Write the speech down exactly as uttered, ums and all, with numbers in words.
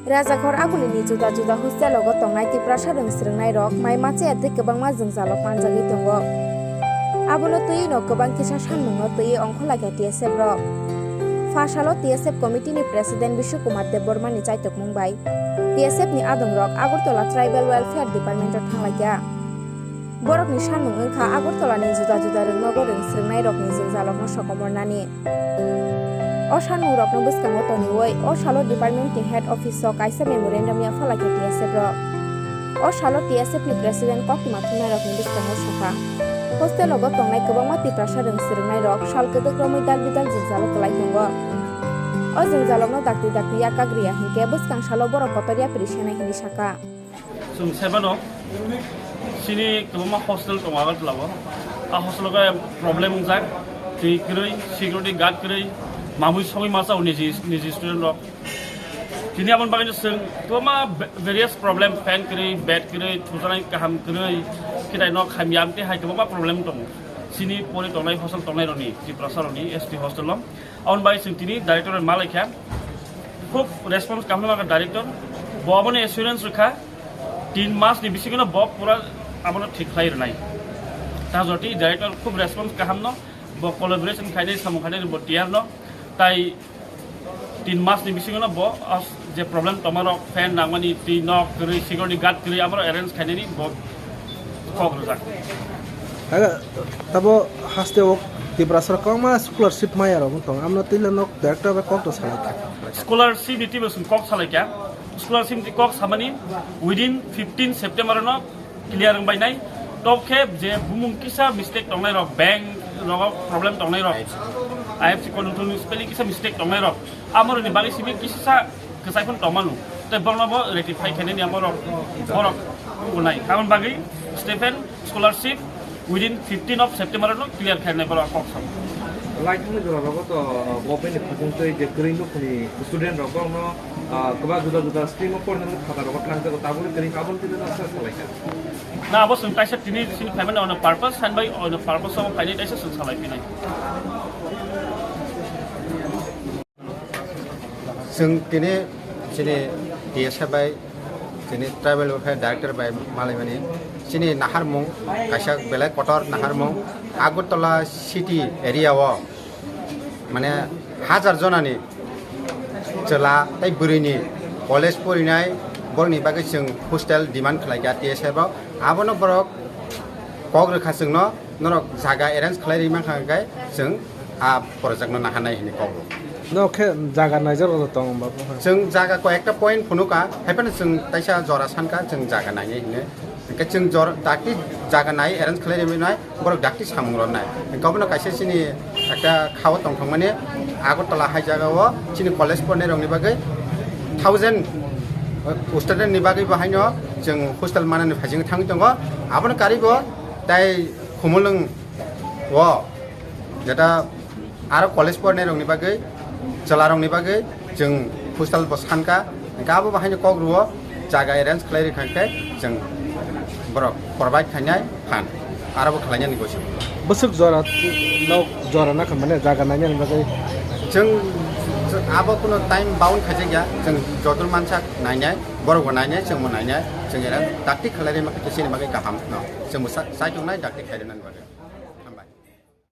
Rajakhor Agulini juda juda hostel rogo tongnai Tiprasa rwng swrwngnairok mai machaya tei kwbangma jwngjalo manjagwi tongo. Abono twiwi no kwbang kisa sanmungno twiwi ongkhorlaikha T S F rok. Pha salo T S F committee ni president Bishu Kumar Debbarma ni chaitokmung bai T S F ni adongrok Agartala Tribal Welfare Department o thanglaikha. Borokni sanmung wngkha Agartala ni juda juda rwngnogo rwng swrwngnairokni jwngjalokno sokomornani. O sanmungrokno bwskango toniwi o salo department ni head office o kaisa memorandum yapharlaikha T S F rok. O salo T S F ni president koktwma thumnairokni bwskango sakha, hostel rogo tongnai kwbangma Tiprasa rwng swrwngnairok sal kwdwk romwi dal bidal jwngjalo kwlai tongo. O jwngjalokno dakti dakti yakagriya hinkhe bwskang salo borok kotor yapri senai hinwi sakha. Chwng saimano, chini kwbangma hostel tongo Agartala o. A hostel o khe problem wngjak, twi kwrwi, security guard kwrwi, mamui songwi masa o niji, niji student rok. Tini aboni bagwi chwng kwbangma va-, various problem, fan kwrwi, bed kwrwi, thujaknai kaham kwrwi, khitai nok hamya, amtwi hai kwbangma problem tongo. Chini pori tongnai hostel tongnai rokni, Tiprasa rokni, S T hostel o. Aboni bagwi chwng tini director bai malaikha. Khub response kaham nangkha director. Bo abono assurance rwkha. Tin mas ni bisingo no bo pura abono thik khlai rwnai. Ta jotwi director khub response kaham no. Bo collaboration khainai, samung khainai bo tiyar no. Tai tin mas ni bisingo no bo as-, je problem tongma rok, fan nangmani, twi nok kwrwi, security guard kwrwi, aboro arrange khainani bo kok rwjak. Aga, tabo haste o Tiprasa rok kwbangma scholarship maya rok wng tong, amno tila nok director bai kok to salai kha. Scholarship ni twibo chwng kok salai kha. Scholarship ni kok samani within fifteen September no clear wng bainai. Tok khe je bumung kisa mistake tongnai rok, bank rogo problem tongnai rok, I F C control spelling kisa mistake tongnai rok, amoroni bagwi simi kisa kwchai phano tongmano, tei borokno bo rectify khainani amo rok, borok wngnai. Aboni bagwi Stephen scholarship within fifteen of September no clear khainai borok kok sam. Lai thangni jora rogo to government ni khajang tei je kwrwi nukhungni student rok borokno, ah, kwbang juda juda stream o porina khata rogo tlang jago, tabukni kwrwi aboni twi no sa salai kha. Na abo chwng kaisa tini sini phaimani ono purpose, sanbai ono purpose o phainai kaisa chwng salai phinai. Chwng tini chini T S F bai, chini tribal welfare director bai malaimani, chini naharmung kaisa belai kotor naharmung, Agartala city area o mane hajar jonani chwla tei bwrwini college porinai, borokni bagwi chwng hostel demand khlaikha T S F o, abono borok kok rwkha chwngno. Norok jaga arrange khlai ri mankha hwnkhe chwng a project no naharnai hinwi kok rw. No khe jaga naijak rok tong ba? Chwng jaga koi ekta point phunukha, haiphano chwng taisa jora sankha chwng jaga nainai hinwi. Hwnkhe chwng jor-, dakti jaga nai arrange khlai ri nai, borok dakti samung rw nai. Hwnkhe obono kaisa chini ekta khao tongthokmani Agartala hai jaga o chini college pornai rokni bagwi thousand, uh, student ni bagwi bo haino chwng hostel manani phaising thangwi tongo. Abono karwi bo tai Khumulwng o jeta aro college pornai rokni bagwi, chwla rokni bagwi chwng hostel bo sankha, hwnkhe abo bo haino kok rwo, jaga arrange khlai rwkha khe chwng borok provide khainai phan, aro bo khlainani gosi. Bwswk jora nok jora na kha mane jaga nainani bagwi? Chwng abo kuno time bound khaijak ya, chwng joto mansak nainai, borok bo nainai, chwng bo nainai, chwng era dakti khlai rwma khe chini bagwi kaham no, chwng bo sa-, sai tongnai dakti khlai rwnani bagwi.